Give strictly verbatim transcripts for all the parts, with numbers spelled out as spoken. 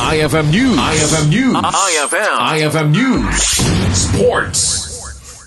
I F M News. I F M News. I F M. I F M News. Sports.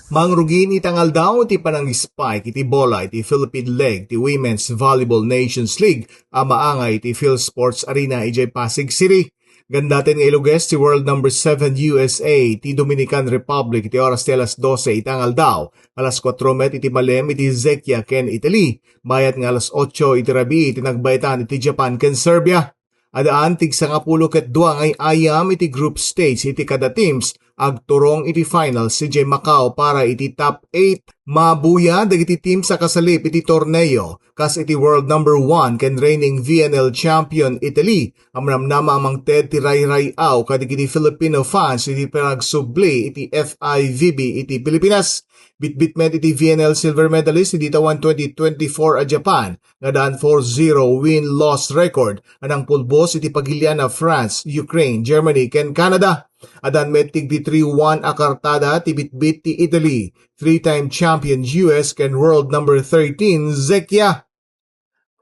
Mangrugin ita nga aldaw ti panangispike iti bola iti Philippine League ti Women's Volleyball Nations League a maangay iti Phil Sports Arena idiay Pasig City. Gandaten nga iluges ti world number seven U S A ti Dominican Republic iti oras ti alas dose ita nga aldaw. Alas kuatro met iti malem iti Czechia ken Italy. Mayat nga alas otso iti rabii ti nagbaetan iti Japan ken Serbia. Adaan ti sangapulo ket dua nga ay-ayam iti group stage iti kada teams agturong iti finals idiay Macau para iti top eight. Mabuya dagiti teams a kasalip iti torneo, kas iti world number one ken reigning V N L champion Italy, a manamnama a mangted ti rayray-aw kadagiti Filipino fans iti panagsubli iti F I V B iti Pilipinas. Bitbit met iti V N L silver medalist iti tawan twenty twenty-four a Japan, nga adaan four zero win-loss record a nangpulbos iti pagilian a France, Ukraine, Germany, ken Canada. Adaan met ti three one a kartada ti bitbit ti Italy, three-time champion U S ken world number thirteen Czechia.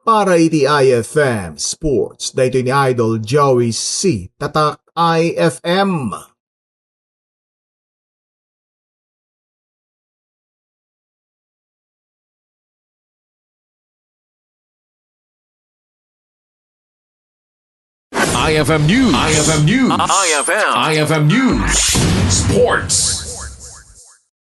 Para iti I F M Sports, daytoy ni Idol Joey C. Tatak I F M. I F M News. I F M News. I F M News. I F M. I F M News. Sports.